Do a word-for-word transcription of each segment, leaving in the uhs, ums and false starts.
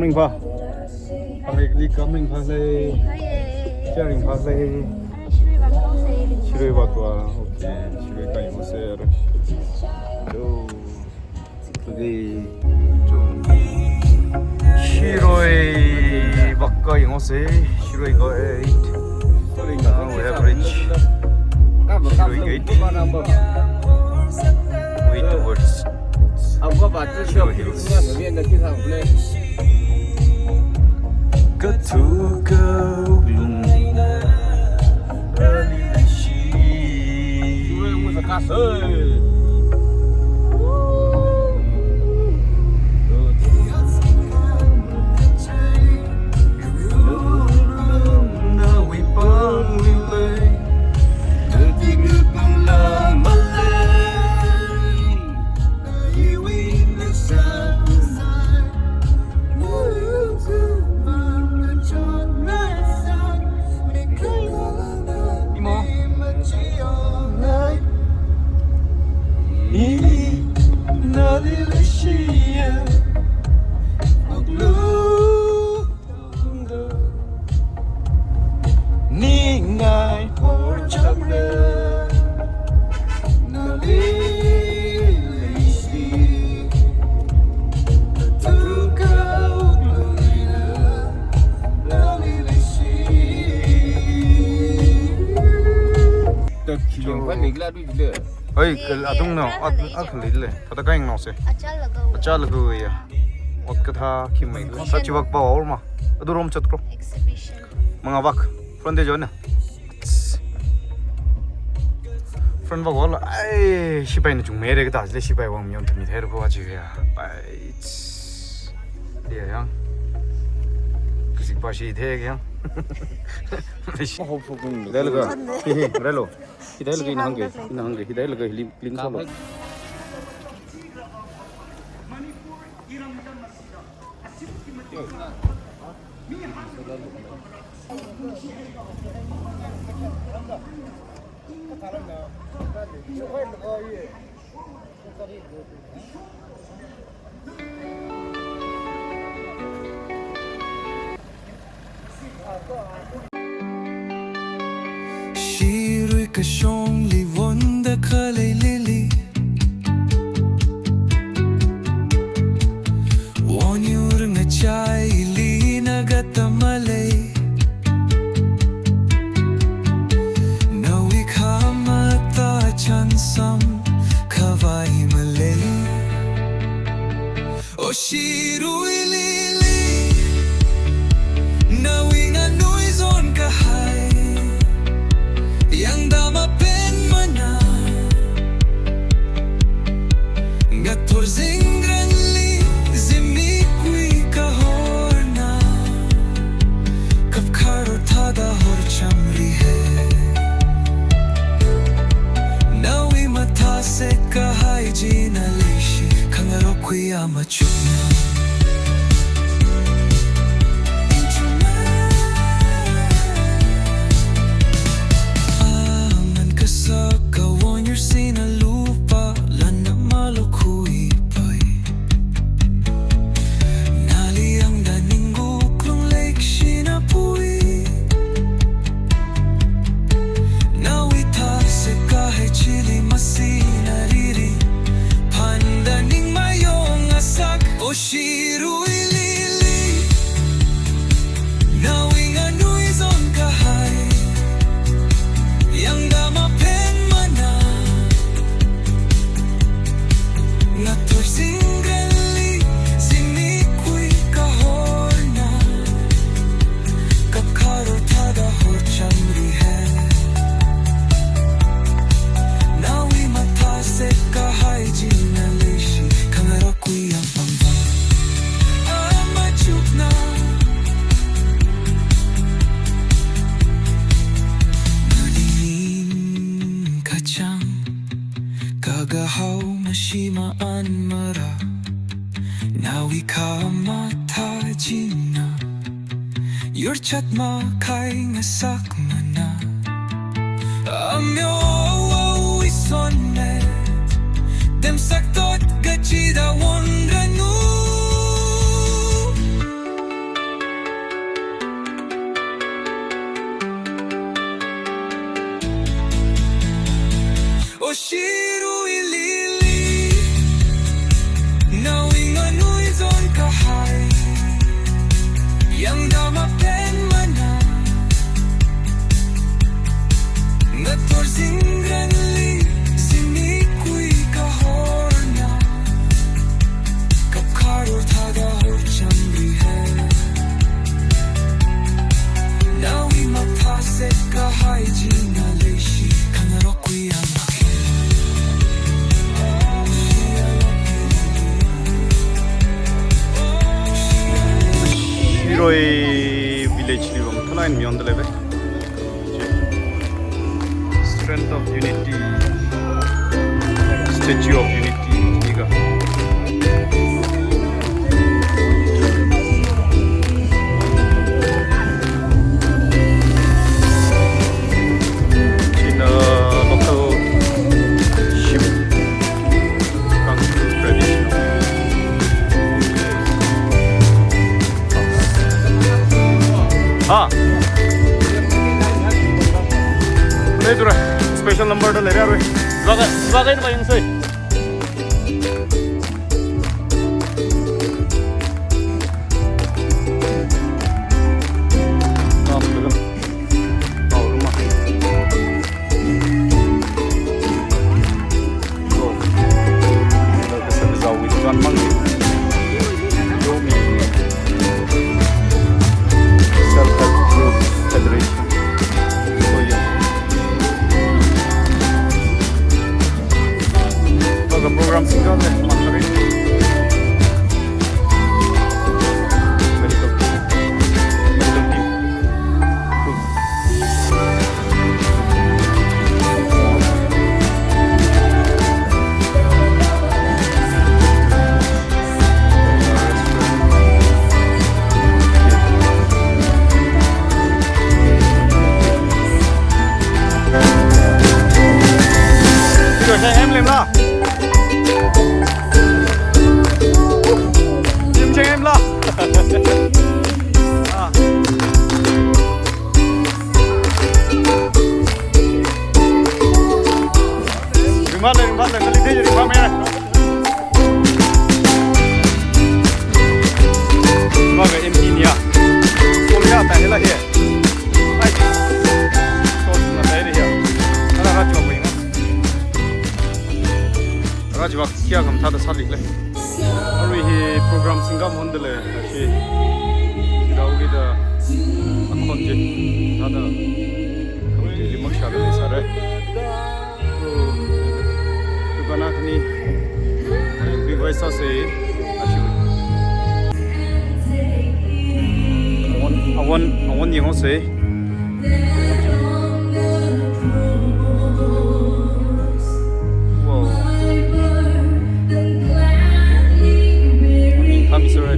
Ringphā. Phangrek di kam ringphā lei. Hi. Kia ringphā lei. Shirui vak ko se. Shirui vak ko. Okay. Shirui kai ko se. Yo. Okay. Shirui vak ko se. Shirui ko eight. Now we have reached Shirui Gate. Way towards Shirui Hills. Kathuka wuklung. Hoi, kal atung no, at, at khalei le. Thāda kaing no se. Achālaga. Achālaga ya. Ot kathā khi mai. Sa chivak pa or ma. Adu rom chat kro. Exhibition. Mangavak. Front de jona. Front vak wala. Ai, sipai na chung mere kata le sipai wang mion thami ther ko aji ya. Ai. Ya yang. Kasik pa si the yang. Dai laga. Relo. Hidai laga ina hangge, ina hangge, hidai laga hili, hili solo. Shirui kashongli wonda khalei lili. Wonyur ngachaili nagata malei. Nawui khamata chansam khavai malei. O shirui lili, nawui nganui zon kahai, yangda mapen mana, ngathor zingranli, zimikui kahorna, kapkharo thāda horchamri he. Nawui mathāsek kahai china leishi, khangarokhui ama chukna. Aman kasaka wonyur sina lupa lana malokhui pai. Nali yangda ning wuklung leikshina pui. Nawui thāsek kahai chili masina riri. Phanda ning mayong asak. O shirui lili, nawui nganui zon kahai, yangda mapen mana, ngathor zingranli, zimikui kahorna, kapkharo thāda horchamri he. Nawui mathāsek kahai china leishi, khangarokhui ama pangva. Ama chukna. Nali ning kachang, kagahao mashima an mara. Nawui khamata china, yur chat makhai ngasak mana. Amyo awi sonne, dem sak tot kachida wonranu. Koi village li vang thalai mi on the level. Strength of Unity, Statue of Unity, iga. China local ship, Kangpokpi traditional. Ha. Leidura. Special number da leiraroi. Vaga, vaga ina ba yangsei. Nam dulu. Kau rumah. Self Help Group Federation. So, yeah. Program single le, mangkari. Medical team. Medical team. Video share em lem la. Team share em la. Ah. Ringphālei, ringphālei, kali de ringphāmei. Maga M P niya. Solia ta hela he. Ai. Sol na ta hela he. Ala ra chua bui na. Ra chua kia kam thāda sāli le. Arui hi program singkam hon de le. Shi. Dauri da. Akhon je. Thāda. Kam ji ji mak sha le sāra. Tukana khani, big voice sāsei, ashi. Awon, awon, awon yanghaosei. Wow. Khami sāra.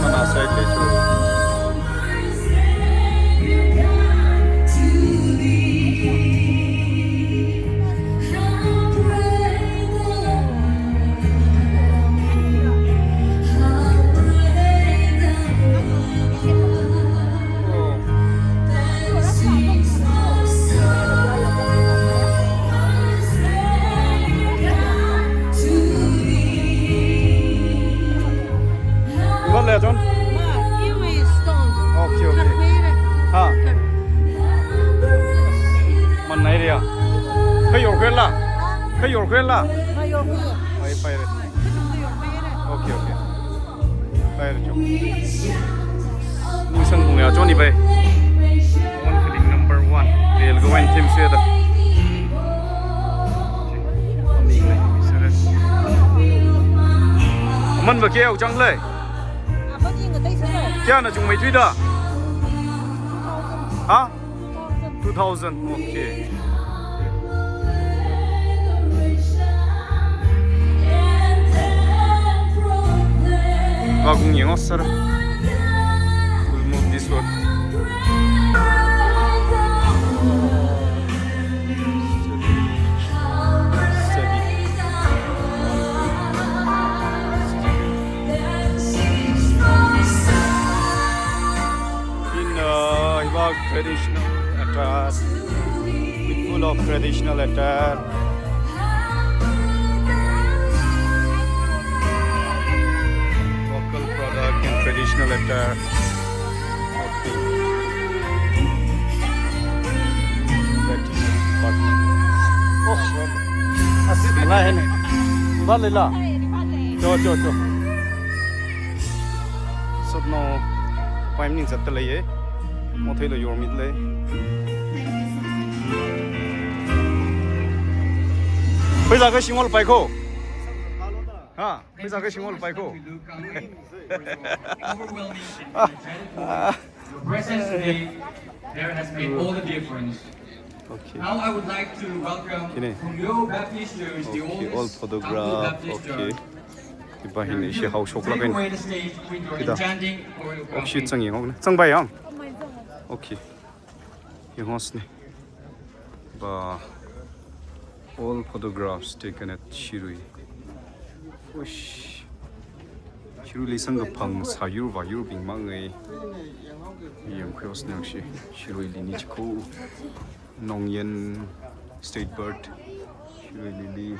Mana side le chu. What le, John? Ma, iwui stone. Okay, okay. Kharkhuire. Ha. Khar- Man nai ria. Kha yorkhuila. Ha? Kha yorkhuila. Kha yorkhui. Ai, paire. Kha yorkhuire. Okay, okay. Hai, chok. Ningsang bung ya, Johnny bai. One killing number one. Real go and team suya da. Aman ba kya ujang le? Kya na chung mai thui da? Ha? Two thousand, okay. Vāgung yanghaosera. We'll move this one. Steady. In, uh, hiva traditional attire, with full of traditional attire, local product and traditional attire. Oh, asip la hai ne. Ba le la. Cho, cho, cho. Sotnao, paim ning zat ta lei ye. Mothei lo yormit lei. Pheizā kha shingol paikho. Ha, pheizā kha shingol paikho. Your presence today, there has made all the difference. Okay. Now I would like to welcome Kine. From your Baptist Church, the Okay, oldest all photograph. Baptist Okay. Church. Iba hin ishi hao shok Take laga away the stage with your Kita. Enchanting choreography. Oxy chang yeng okna. Chang bai yang. Okay. Yang hos ni. Ba all photographs taken at Shirui. Ush. Shirui li sangkaphang sāyur vāyurbing mangai. Yang khuios nang shi. Shirui li ni chiko. Nongyen state bird. Shirui lily.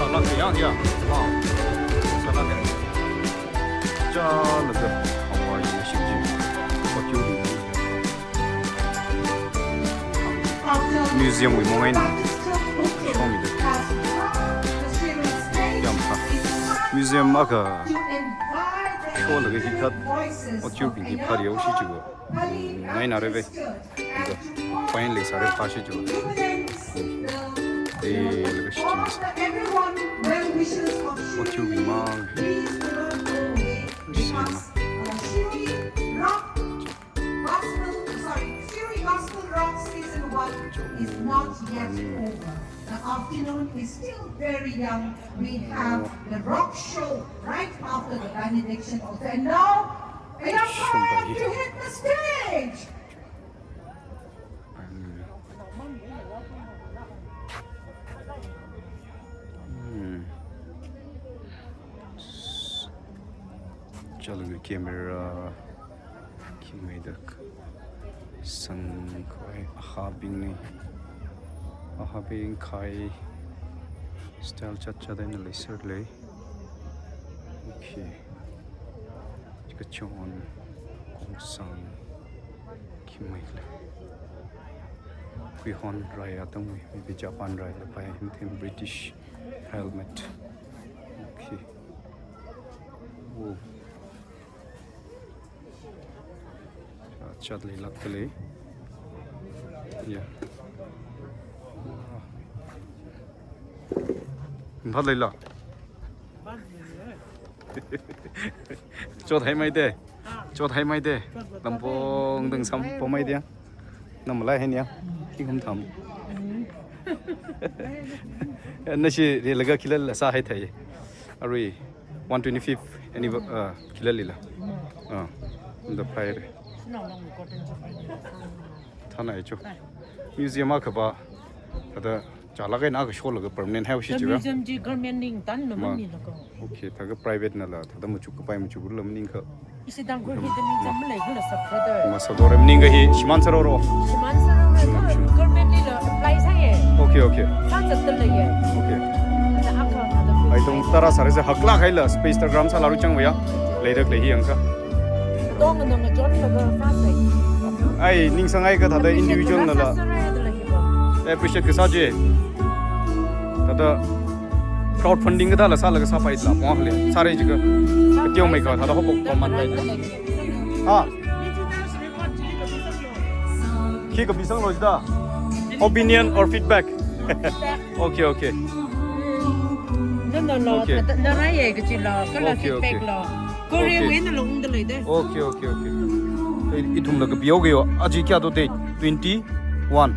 Salak ya, ya. Wow. Salak ya. Chālaga Hawaii na shimji. What you do? Museum wui mong eina. Show me the. Yam pha. Museum akha show laga hi khat. What you bring hi pha riau shi jiwa. Ngai na re ve. Fine leisāra pha shi jiwa. Eh, laga shi jiwa. What you bring mang. Shi na. Gospel, sorry, Shirui Gospel Rock Season one is not yet over. The afternoon is still very young. We have the rock show right after the benediction also. And now, enough time to hit the stage. Hmm. Chālaga camera. Khi mai dak. Sangkhai ahabing ni. Ahabing khai style chatchat eina leiser lei. Okay. Chikachon kongsang. Khi mai lei. Khuihon rai atam wui, maybe Japan rai lei pai, him British helmet. Okay. Whoa. Chat leilak tali. Yeah. Phat leila. Chot hai mai de. Chot hai mai de. Lampong dang sam po mai de. Namalai hai nia. Khi kum tham. Nashi rilaga khilal sā hai thai. Arui one twenty-fifth anniver-, uh, khilal lila. Uh, the fire. Thana ichu. Museum akha ba. Thāda chālak eina akha sholaga permanent haoshi jiwa. Museum chi government ning tan lo ma mi lako. Okay, thākha private nala, thāda machuk kapai machuk lo maningkha. Isi Tangkhul hi da museum malei khala sub brother. Masagore maningkha hi shimān sāroro. Shimān sāroro ka government nila apply sāye. Okay, okay. Sāzatda leiye. Okay. Na akha na da. Ai tong tara sāra sa haklak haila space ta gram sālaru chang waya. Leidak lei hi yangsa. Tong na ngajon laga fast lei. Ai ningsang ai ka thāda individual nala. Appreciate kasā chi. Thāda crowdfunding kathāla sālaga sāpai la mo le. Sāra jiakha. Kationg mai ka thāda hopok pa man pai. Ha. Khi kapisanglo jida. Opinion or feedback? Okay, okay. No, no, no. Okay. Thāda, na rāye kachi la, kala feedback la. Okay, okay. Korea wui eina long da lei de. Okay, okay, okay. I, ithumla kapiyo kayo. Aja kayākha date? Twenty-one.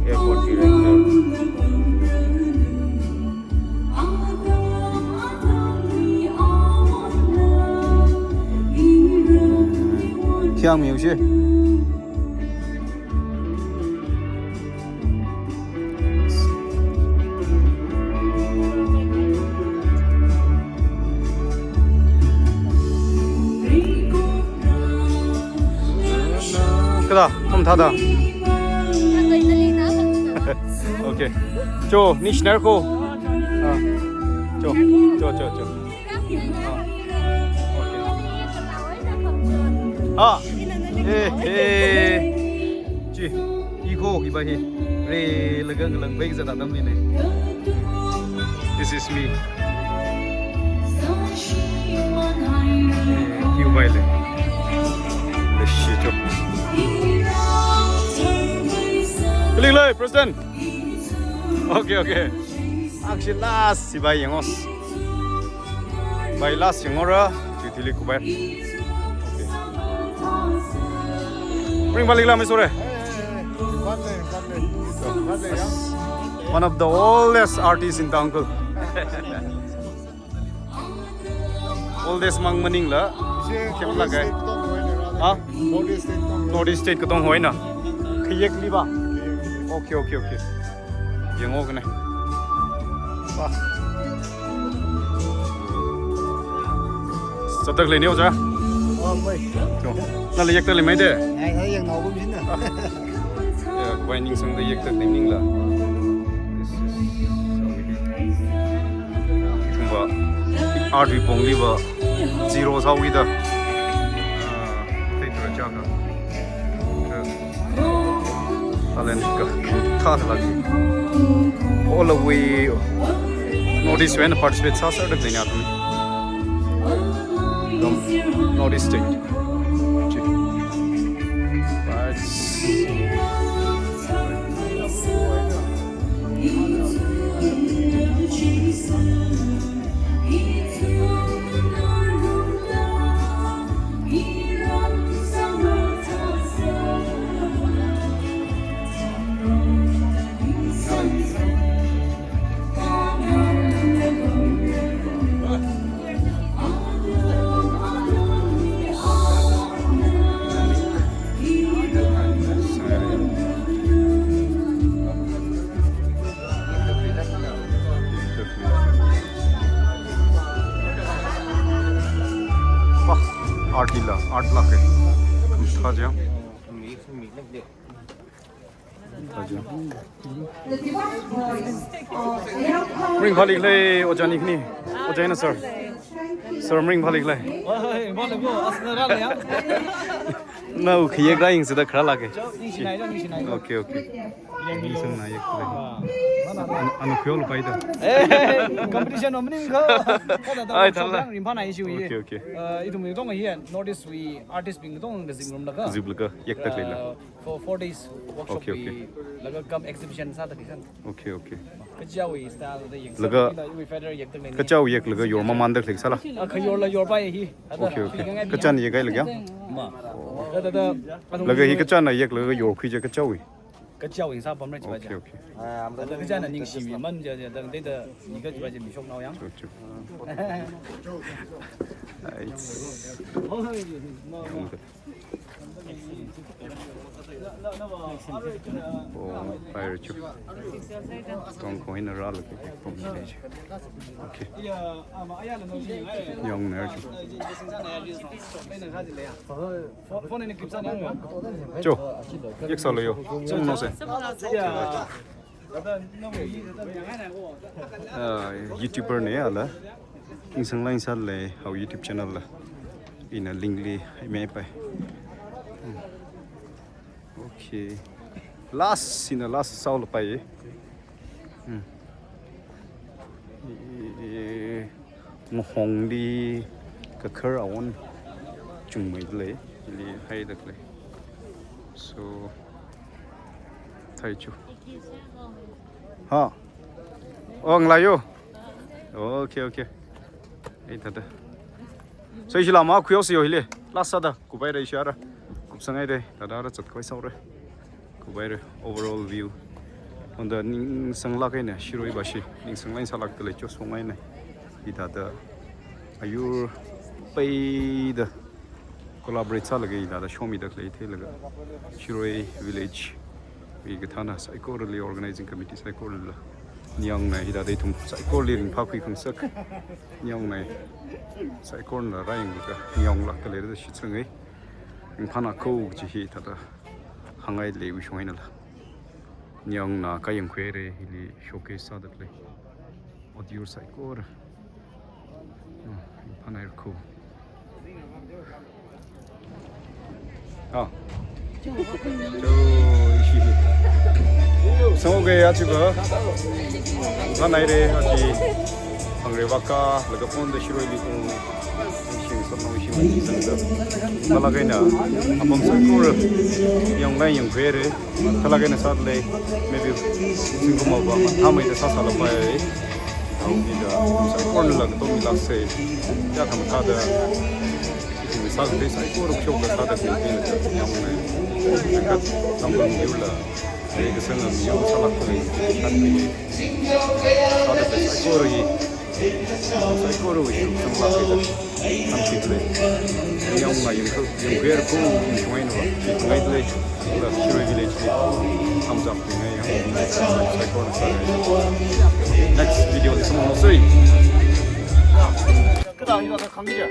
Airport director. Khiang miu shi. Kada, kum thāda. Okay. Cho, ni shiner ko. Ah. Cho, cho, cho, cho. Ah. Okay. Ah. Eh, eh. Chi, ego hiva hi. Rālaga ngalāng bai zat atam ni ne. This is me. Eh, hiu bai le. Leishi cho. Klik lei, President. Okay, okay. Action last, hiva yangos. Bai last yangora, chithili kubai. Okay. Ringphālikla mi sore. One of the oldest artists in Tangkhul. Oldest mang maningla. Kemla kai. Ha? North East State katong hoina. Khayekli ba. Okay, okay, okay. Yango kane. Wah. Zatda lei ni oja? Oh, bai. Cho. Nala yekda lei mai de? Ai, ai, yang nao bum shin na. Ya, bai ningsangda yekda lei maningla. This is so many. Ithumva, art wui pongli va, zero sāwui da. Ah, thei tura chaka. Talent ka, thāda lagi. All the way, North East wui eina participate sāserda leina athum. From North East State. Chi. Right. Wah, art hila, art lāka. Thāja. Thāja. Ringphālikla, oja ni khani. Oja na, sir. Sir, ringphālikla. Oi, oi, oi, oi, oi, oi. Nao khayek rāying sāda kharā lāka. Ningshinai, ningshinai. Okay, okay. Ningshina yek khalei. Ah, Ana, ana khuilu paida. Eh, competition om ning ko. Kada da Ai, workshop thala. Yang ringphānai shui. Okay, okay. Uh, ithum katonga hi North East wui artist bing katonga kazip ngarumlaga. Ziplaga, yekta leila. Uh, for four days workshop Okay, okay. Wui laga gam exhibition sāda khan. Okay, okay. Kachiwui style da yek Laga sāda, iwui feather yekta leina. Kachiwui yeklaga yor mamānda lek sāla. Ah, kayorla yorpai hi. Ada Okay, okay. hi ngai Kachān yek ai laga? Ma. Da, da, da. Laga hi kachān yeklaga yorkhui je kachiwui. Kachiwui sāpamra chi Okay, baja. okay. Ada kachān ningshiman ja, ja, da, da, da, ni kachi baja mi shoknao yang. Chu, chu. Ai. Oh, fire chu. Tong ko ina ra lagi pom ni. Okay. Yong na chu. Cho, yek sālu yo. Sum no se. Ah, YouTuber ne ala. Ningsang line sāle, hao YouTube channel la. Ina link li, mai pai. Hmm. Okay. Last, ina last sālu pai. Hmm. Eh, Ngahongli kakhar awon chungmei lei, ili haida lei. So, thai chu. Ha. Oh, ngalā yo. Okay, okay. Ei, thāda. So, ishi lama khuihaosi yo hili. Last sāda, kupai da ishi ara. Kupsangai de, thāda ara chat khuihaora. Kupai re, overall view. Onda ningsanglāk eina, shiroi bashi. Ningsang line sālākda lei, chosong eina. Hithāda, ayur peida. Collaborate sālaga hithāda shomida lei theilaga. Shiroi village. Wui kathāna saikorali organizing committee saikorala. Ningyāngna hithāda ithum saikorali ringphākhui khangasak. Ningyāngna saikorana rai yanglaga ningyānglākda leida shitsangai. Ringphāna ko kachi hithāda hāngngai leiwui shong einala. Ningyāngna kayang khuire hili showcase sāda lei. Audio saikora. Hmm, ringphānai ko. Ah. Cho, ishi. Sāngke ya chuka. Ringphānai re, achi. Hāngre vaka, laga phone da shiroili ung. Ishi sotnao ishi mai zangda. Thālāk eina, apam saikora. Yangla yangkhuire. Thālāk eina sāda lei, maybe, singkum ava, thāmeida sāsālapai. Hao mida, saikorala katomilāksei. Ya khamathāda, ithumna sākhangatei saikora khuishokda sāda khangatei la, yangna. Kat, tamkhuiula, lei kasāngam yo sālākda lei, sāda lei saikora hi. Saikora wui shuksanglāk eina. Thank you today. Ningyāngna yangkhu, yangkhuire ko, yangshung eina va. Shitngai today. La Shirui village li. Thumbs up ngai yang. Saikora sāngai. Next video li samphangnaosei. Kada ila ka khangja.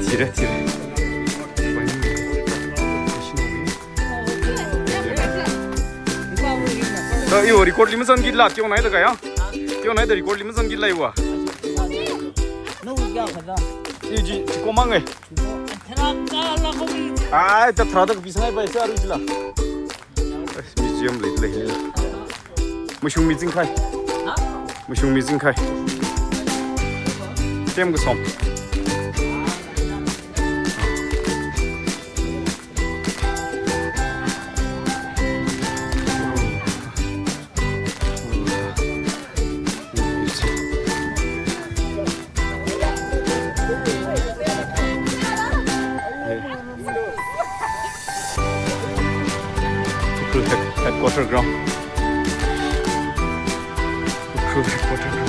Thira, thira. Ta, iwo record li mazangkila, tiong naida kaya. Tiong naida record li mazangkila iwa. Iji, komang eh. Ai, ta tharāda kapisangaipai sa aru jila. Museum lei, lei, lei. Mashung mi zingkhai. Mashung mi zingkhai. Tem kasom. Ukhrul head-, headquarter ground. Ukhrul headquarter ground.